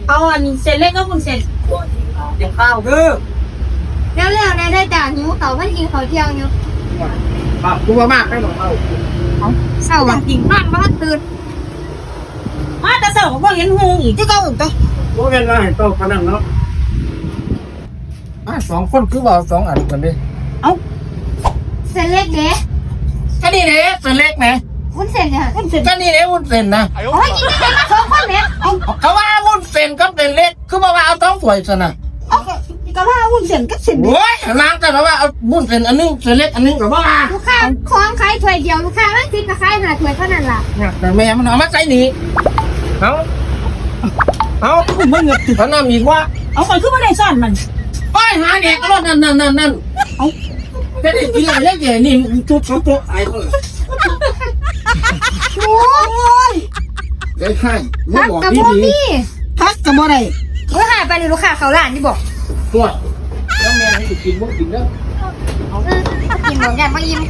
ເອົາອັນເສັ້ນເລັກກັບວຸ້ນເສັ້ນ ດຽວເຂົ້າເດີ ແລ້ວໆແດ່ເດີຈ້າ ຫິວເຂົ້າ ມັນກິນເຂົ້າທ່ຽງຢູ່ ປາກຕົວມາກໄດ້ດອກເຮົາ ເອົ້າ ເຊົ້າ ເຈົ້າກິນນອນບໍ່ທັນຕື່ນ ມາແຕ່ເຊົ້າກໍບໍ່ເຫັນຫຸ່ງອີກຄືເກົ່າຕົວະ ບໍ່ແມ່ນວ່າໃຫ້ເຈົ້າປານນັ້ນເນາະ ມາສອງຄົນຄືວ່າເອົາສອງອັນກັນເດ້ ເອົ້າ ເສັ້ນເລັກເດ້ ກໍນີ້ເດ້ເສັ້ນເລັກແໝ ວຸ້ນເສັ້ນເດ້ ວຸ້ນເສັ້ນ ກໍນີ້ເດ້ວຸ້ນເສັ້ນນະ ໂອ້ຍ ກິນກັນມາສອງຄົນແໝ ເອົ້າ ກໍວ່າວຸ້ນເສັ້ນກັບເສັ້ນເລັກ ຄືບໍ່ວ່າເອົາສອງຖ້ວຍຊັ້ນນະ ເອົ້າ ກໍວ່າວຸ້ນເສັ້ນກັບເສັ້ນເລັກ ໂອ້ຍ ນາງກໍວ່າເອົາວຸ້ນເສັ້ນອັນໜຶ່ງ ເສັ້ນເລັກອັນໜຶ່ງກໍບໍ່ວ່າ ລູກຄ້າຂອງຂາຍຖ້ວຍດຽວ ລູກຄ້າບາງທີກໍຂາຍຫ້າຖ້ວຍເທົ່ານັ້ນລະ ແມ່ມັນເອົາມາໃສ່ນີ້ ເອົາ ເອົາ ເອົານ້ຳອີກວ່າ ເອົາ ຂ້ອຍຄືບໍ່ໄດ້ຊ້ອນມັນ ໂອ້ຍ ຫາແດກກໍລົດນັ້ນໆໆ ເອົ້າ ຈະໄດ້ກິນແລ້ວແກ່ນີ້ຈຸດສອງໂຕະຕາຍເລີຍ ໂອ້ຍ ໄດ້ໃຫ້ ບໍ່ບອກດີໆ ພັກກໍບໍ່ໄດ້ ໂອ້ຍ ຫາຍໄປນີ້ລູກຄ້າເຂົ້າຮ້ານນີ້ບໍ ໂອ້ຍ ແລ້ວແມ່ໃຫ້ຊິກິນບໍ່ກິນເດີ ເອີ ກິນບໍ່ ຢ້ານບໍ່ອີ່ມ